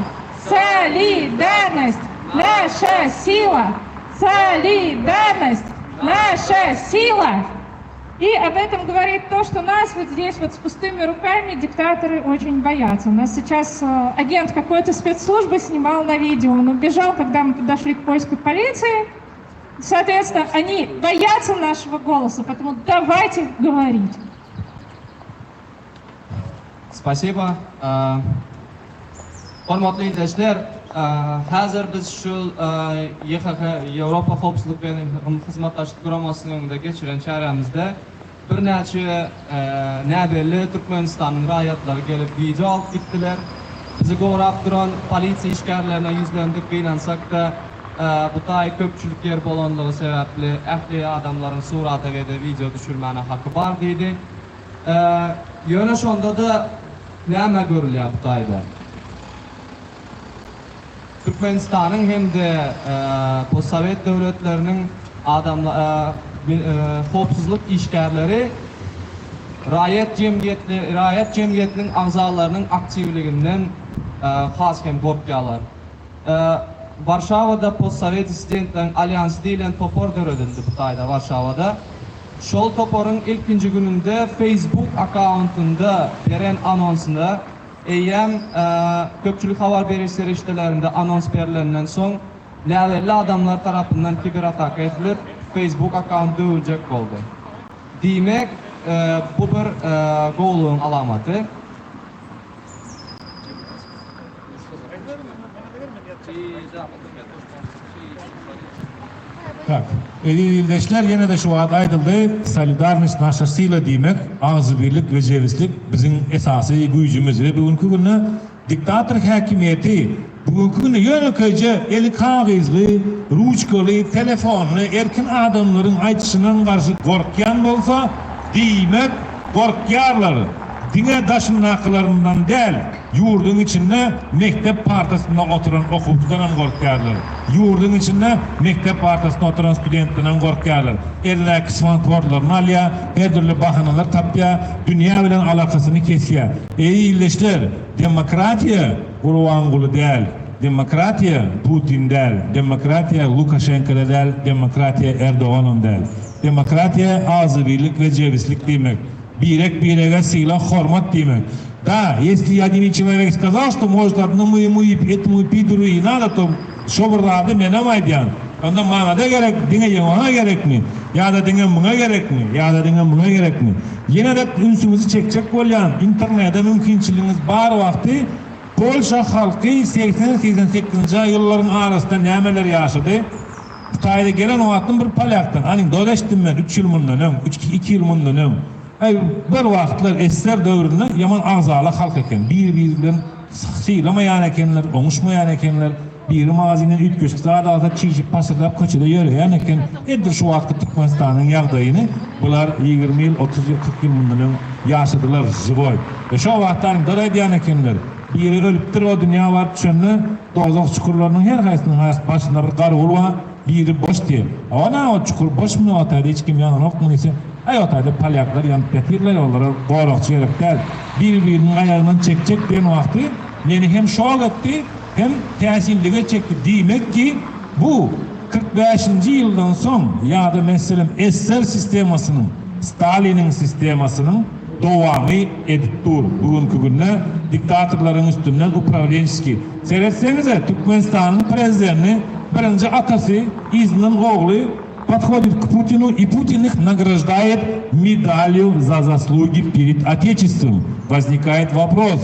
Солидарность – наша сила! Солидарность – наша сила! И об этом говорит то, что нас вот здесь вот с пустыми руками диктаторы очень боятся. У нас сейчас э, агент какой-то спецслужбы снимал на видео. Он убежал, когда мы подошли к польской полиции. Соответственно, они боятся нашего голоса, поэтому давайте говорить. Спасибо. Э, hormatly ildeşler, e, häzir biz şu YHH e, Ýewropa Howpsuzlyk we Hyzmatdaşlyk Guramasynyň öňünde geçiren çärämizde birnäçe näbelli Türkmenistanyň raýatlary gelip wideo alyp gitdiler. Bizi gorap duran polisiýa işgärlerine ýüzlendik, gynansak-da, bu taý köpçülik ýer bolanlygy sebäpli ähli adamlaryň surata we-de wideo düşürmäne haky bar diýdi. Ýöne şonda-da näme görülýär bu taýda? Türkmenistanyň hem-de postsowet döwletleriniň howpsuzlyk işgärleri raýat jemgyýetli raýat jemgyýetiniň agzalarynyň aktiwliginden has hem gorkýarlar. Warşawada postsowet dissidentleriň alýansy diýlen topar döredildi bu taýda Warşawada. Şol toparyň ilkinji gününde Facebook akkauntynda beren anonsynda Eýýäm köpçülik habar beriş serişdelerinde anons berlenden soň, näbelli adamlar tarapyndan kiberataka edilip, Facebook akkaunt döwüljek boldy. Diýmek, bu bir gowulygyň alamaty. Tak, eziz ildeşler, ýene-de şu wagt aýdyldy, Solidarnost naşa sila diýmek, agzybirlik we jebislik biziň esasy güýjümiz we bu günki günde diktator häkimiýeti bu günki günde ýönekeýje eli kagyzly, ruçkaly, telefonly erkin adamlaryň aýdyşyndan garşy gorkýan bolsa, diýmek, gorkýarlar, diňe daşyndakylaryndan däl, Ýurduň içinde mekdep partasynda oturan okuwçydanam gorkýarlar. Ýurduň içinde mekdep partasynda oturan studentdenem gorkýarlar. Elindäki smartfordlaryny alýar, her dürli bahanalar tapýar, dünýä bilen alakasyny kesýär. Eý ildeşler, demokratiýa Gurbanguly däl, demokratiýa Putin däl, demokratiýa Lukaşenko-da däl, demokratiýa Erdoganam däl. Demokratiýa agzybirlik we jebislik diýmek. Birek-birege sylag, hormat diýmek. Da, ýesli один çelowek skazal, şto может odnomu ýemu i etmu piduru i nado, to şo bir zady menem aýdýan. Onda maňada gerek, diňe ýoňa gerekmi? Ýa-da diňe muňa gerekmi? Ýa-da diňe muňa gerekmi? Ýene-de ünsüňizi çekjek bolýan, internede mümkinçiligiňiz bar wagty Polşa halky 80, 88-nji ýyllaryň arasynda nämeler ýaşady? Hytaýda gelen wagtym bir polýakdan anekdot eşitdim men üç ýyl mundan öň, üç, iki ýyl mundan öň. Äý, bir wagtlar SSR döwründe ýaman agzala halk eken. Bir-biri bilen sylamaýan ekenler, oňuşmaýan ekenler. Biri magazinden üýtgeşik zat alsa çişip pasyrdap köçede ýöreýän eken. Edil şu wagtky Türkmenistanyň ýagdaýyny bular 20 ýyl, 30 ýyl, 40 ýyl mundan öň ýaşadylar žiwoý. We şo wagtda anekdot aýdýan ekenler. Biri ölüpdir, o dünýä baryp düşende dowzah çukurlarynyň her haýsynyň has başynda bir gargul bar, biri boş diýen. Hawa-da, o çukur boşmy, o taýda hiç kim ýananokmy diýse, Aý, o taýda polýaklar ýanyp ýatyrlar, olara goragçy gerek däl. Biri-biriniň aýagyndan çekjek diýen wagty meni hem şok etdi, hem täsinlige çekdi. Diýmek ki, bu 45-nji ýyldan soň ýa-da meselem SSR sistemasynyň, Staliniň sistemasynyň dowamy edip dur bu günki günde diktatorlaryň üstünden uprawlençeskiý. Seretseňize Türkmenistanyň prezideni birinji atasy yzyndan ogly podhodit k Putinu i Putin ih nagraždaet medalýu za zaslugi pered otечеством. Woznikaet wopros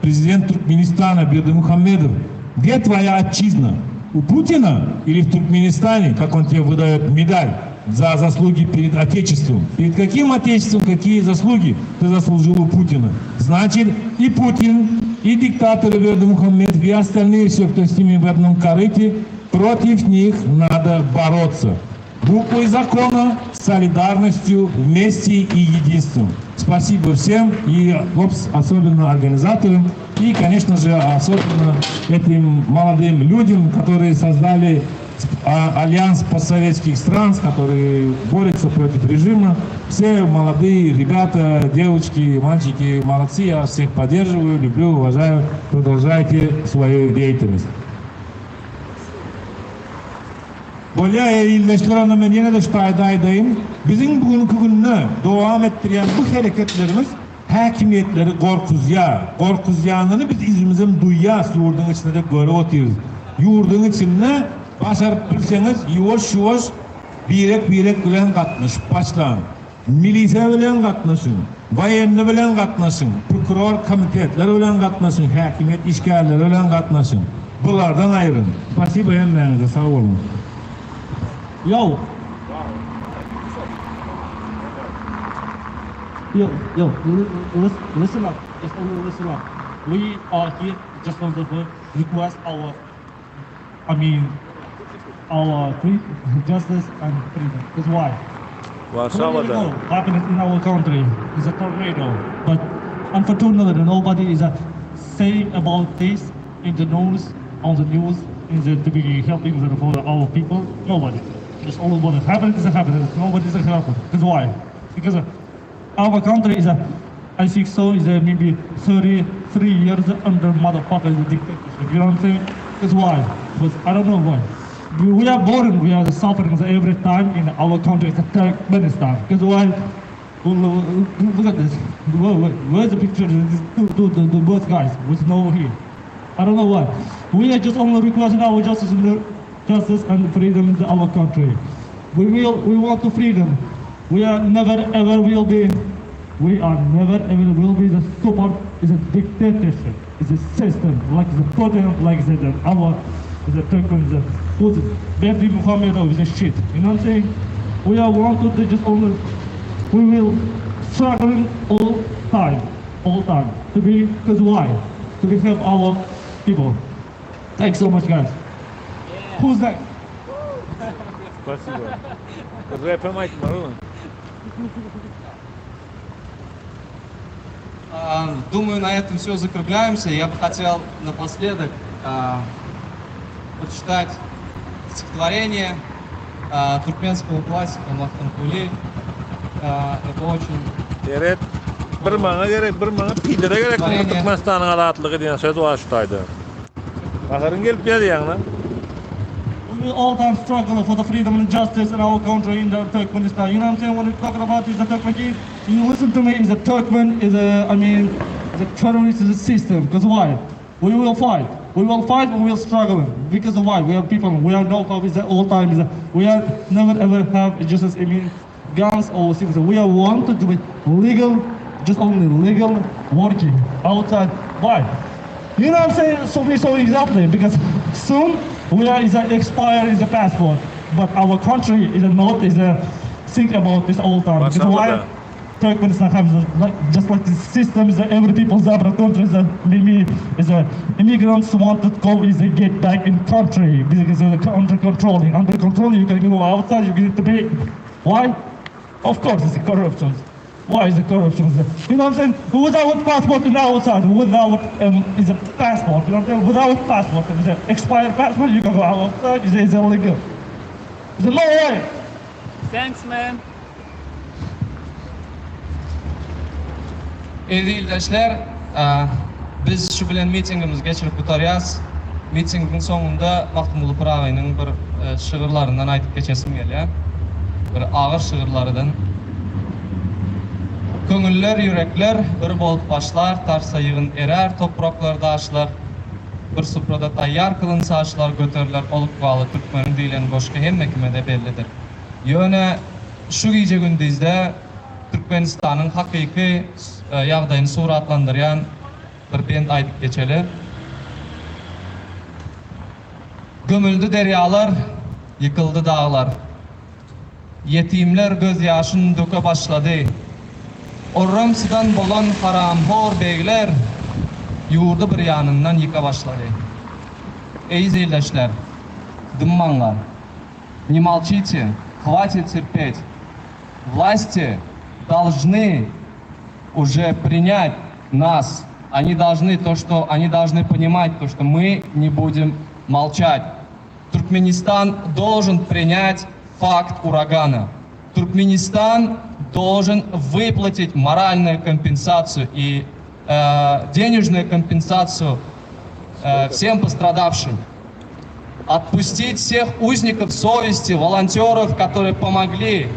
prezident Türkmenistana Berdimuhamedow gde tvoýa otčizna u Putina ili w Turkmenistane kak on tebe wydaýet medal za zaslugi pered otечеством? Перед каким отечеством какие заслуги ты заслужил у Путина? Значит, и Путин, и диктаторы Бердымухамедов, и остальные все, кто с ними в одном корыте, против них надо бороться. Буквой закона, солидарностью, вместе и единством. Спасибо всем, и особенно организаторам, и, конечно же, особенно этим молодым людям, которые создали альянс постсоветских стран, который борется против режима. Все молодые ребята, девочки, мальчики, молодцы, я всех поддерживаю, люблю, уважаю. Продолжайте свою деятельность. Bolýar ildeşler onda men ýene-de şu taýda aýdaýyn. Biziň bu günki günde dowam etdirýän bu hereketlerimiz häkimiýetleri gorkuzýar. Gorkuzýanyny biz yzymyzam duýýas, ýurduň içinde-de görüp otyrys. Ýurduň içinde başaryp bilseňiz ýuwaş-ýuwaş birek-birek bilen gatnaşyp başlaň. Milisiýa bilen gatnaşyň, woýenny bilen gatnaşyň, prokuror komitetler bilen gatnaşyň, häkimiýet işgärleri bilen gatnaşyň. Bulardan aýryň. Spasibo hemmäňize sag boluň. Yo. Yo, yo, listen up. Just only listen up. We are here just on the request our, I mean, our free justice and freedom. That's why. Warşawada. Happened in our country is a tornado, but unfortunately nobody is uh, saying about this in the news, on the news, in the to be helping the, for our people. Nobody. Just all what happened is happening. Nobody is helping. That's why. Because uh, our country is a, I think so, is a maybe 33 years under motherfucker dictatorship. You know what I'm saying? That's why. But I don't know why. We, we are born, we are suffering every time in our country, Turkmenistan. That's why. Look at this. Where's the picture? Two, two, the, the both guys with no here. I don't know why. We are just only requesting our justice and justice and freedom in our country. We will, we want the freedom. We are never ever will be, we are never ever will be the support is a dictatorship, is a system like the Putin, like the, the our, the Turkmen, the Putin, Berdimuhamedov is a shit. You know what I'm saying? We are want to just only, we will struggling all time, all time to be, because why? To be help our people. Thanks so much, guys. Who's next? Spasibo. Repem aýtmaly. Думаю, на этом все закругляемся. Я бы хотел напоследок а, прочитать стихотворение а, туркменского классика Махтанкули. А, это очень Seret, bir maňa gerek, bir maňa pidere gerek muňa Türkmenistanyň azatlygy diýen söz bar şu taýda. Gaharyň gelip ýazýaň-la. we all time struggle for the freedom and justice in our country in the Turkmenistan. You know what I'm saying? When we're talking about is the Turkmen you listen to me, is a Turkmen, is a, I mean, is a terrorist is a system. Because why? We will fight. We will fight, we will struggle. Because of why? We are people, we are no is all time. Is we are never ever have just as I mean guns or things. We are want to do it legal, just only legal working outside. Why? You know what I'm saying? So we so exactly because soon we are is a expire is a passport, but our country is a not is a think about this all time. Because why? Turkmenistan has a, like, just like the system is that every people Zabra country is a maybe is a immigrants want to go is a get back in country because it's under controlling. Under control you can go outside you get to pay. Why? Of course it's a corruption. Why is the corruption? You know what I'm saying? Without passport in outside, without um, is a passport, you know what I'm saying? Without passport, is a expired passport, you can go outside, it's, it's illegal. There's no way. Thanks, man. Eziz ildeşler, biz şu bilen mitingimizi geçirip gutarýas. Mitingiň soňunda Magtymguly Pyragynyň bir şygyrlaryndan aýdyp geçesim gelýär. Bir agyr şygyrlarydan. Köňüller, ýürekler bir bolup başlar, Tarsa ýygyn erär topraklar, daşlar. Bir suprada taýýar kylynsa aşlar, Göteriler ol ykbaly türkmeniň diýlen goşgy hemme kime-de bellidir. Ýöne şu gije-gündizde Türkmenistanyň hakyky ýagdaýyny suratlandyrýan bir bent aýdyp geçeli. Gömüldi derýalar, ýykyldy daglar. Ýetimler gözýaşyn döke başlady. Orramsydan bolan haramhor begler ýurdy bir ýanyndan ýyka başlady. Eý ildeşler, dymmaňlar. Не молчите, хватит терпеть. Власти должны уже принять нас. Они должны то, что они должны понимать, то, что мы не будем молчать. Туркменистан должен принять факт урагана. Туркменистан должен выплатить моральную компенсацию и э, денежную компенсацию э, всем пострадавшим. Отпустить всех узников совести, волонтеров, которые помогли,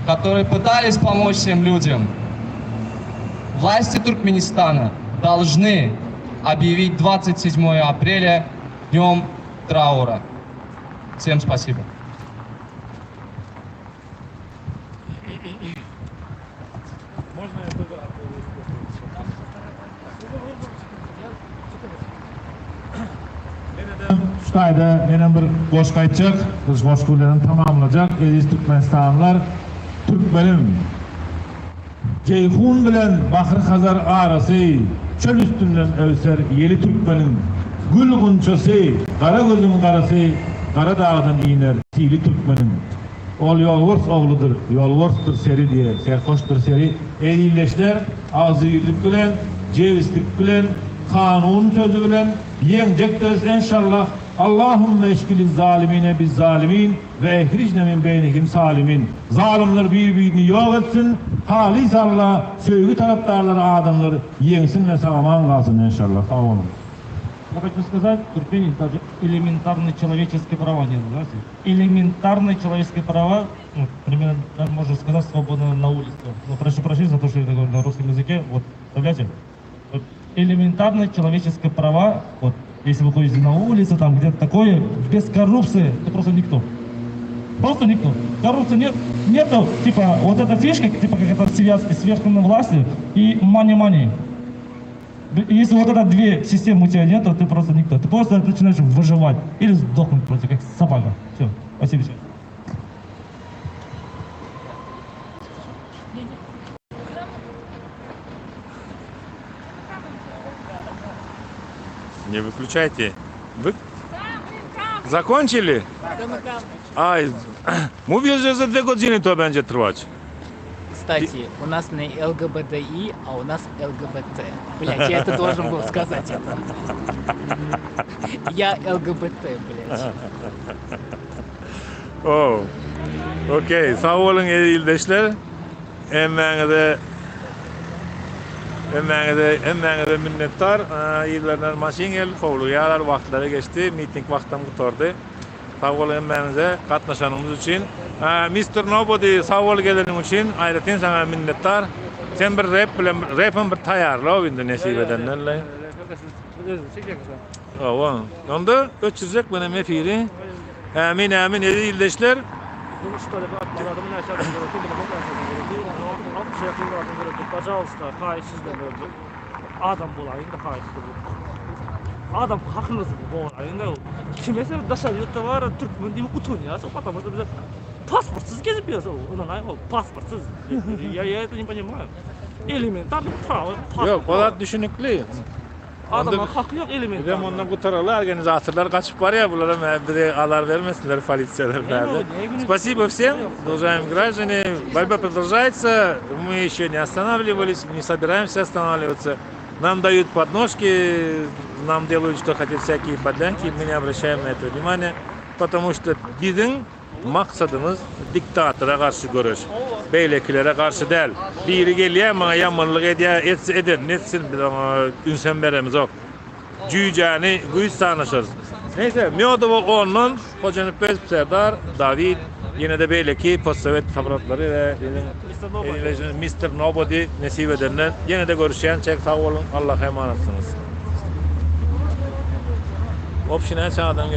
которые пытались помочь всем людям. Власти Туркменистана должны объявить 27 апреля днем траура. Всем спасибо. Можно я тоже Şu taýda menem bir goşgy aýtjak, bir goşgy bilenem tamamlajak, eziz türkmenistanlylar, türkmenim! Jeýhun bilen Bahry-Hazar arasy, Çöl üstünden öwser ýeli türkmeniň. Gül gunçasy, gara gözüň garasy, Gara dagdan iner sili türkmeniň. Ol ýolbars ogludyr, ýolbarsdyr seri diýe, serhoşdyr seri. Eý ildeşler, agzybirlik bilen, jebislik bilen, kanun sözi bilen ýeňjekdiris enşallah. Allahümme eşgiliz zalimine biz zalimin ve ehricne min beynihim salimin. Zalymlar bir-birini ýok etsin, halys Alla söýgi tarapdarlary adamlar ýeňsin we sag-aman galsyn enşallah. Sag boluň. Я хочу сказать, в Туркмении даже элементарные человеческие права нет, знаете. Элементарные человеческие права, ну, примерно, даже можно сказать, свободно на улице. Но прошу прощения за то, что я говорю на русском языке. Вот, представляете? Вот, элементарные человеческие права, вот, если вы ходите на улицу, там где-то такое, без коррупции, ты просто никто. Просто никто. Коррупции нет, нету, типа, вот эта фишка, типа, как это связки с верховной властью и money-money. Если вот это две системы у тебя нет, то ты просто никто. Ты просто начинаешь выживать или сдохнуть просто, как собака. Все, спасибо всем. Не выключайте. Вы закончили? Aj, mówię, że za dwie godziny to będzie trwać. Кстати, у нас не ЛГБТИ, а у нас ЛГБТ. Блять, я это должен был сказать. Это. Я ЛГБТ, блять. Oh. Okey, sag boluň eziz ildeşler. Hemmäňize hemmäňize hemmäňize minnetdar. Yzlaryndan maşyn geldi, howlugýarlar, wagtlary geçdi, miting wagtam gutardy. Sag boluň hemmäňize gatnaşanyňyz üçin. Mister Nobody sag bol geleniň üçin. Aýratyn saňa minnetdar. Sen bir rep bilen repem bir taýýarla indi nesip edenden. Hawa. Onda öçürjek menem efiri. Ämin ämin eziz ildeşler. Adam bolaýyň da haýyşt edip. Adam hakyňyzy goraýyň da. Kime sen daşary ýurtda bar türkmen diýip utanýarsyň, потому что bize pasportsyz gezip ýörse, ynanaý ol pasportsyz. Я я это не понимаю. Elementarny prawo. Ýok, o zat düşünikli. Adamyň haky ýok elementarny. Bizem ondan gutaraly organizatorlar gaçyp barýar bulara bize azar bermesinler polisiýalar bärde. Спасибо всем, уважаемые граждане. Борьба продолжается. Мы еще не останавливались, не собираемся останавливаться. Нам дают подножки, нам делают, что хотят всякие подлянки, мы не обращаем на это внимания, потому что biziň Maksadymyz diktatora garşy göreş. Beýlekilere garşy däl. Biri gelýär maňa ýamanlyk edýär, etse edenini etsin, biz oňa ünsem beremizok. Jüýjäni güýç sanaşarys. Neýse, Mýodowa ondan, Hojanepes, Serdar, Dawid, ýene-de beýleki postsowet sabratlary we biziň Mister Nobody nesip edende ýene-de görüşýänçäk sag boluň, Allaha emanatsyňyz. Wobşi näçe adam geldi?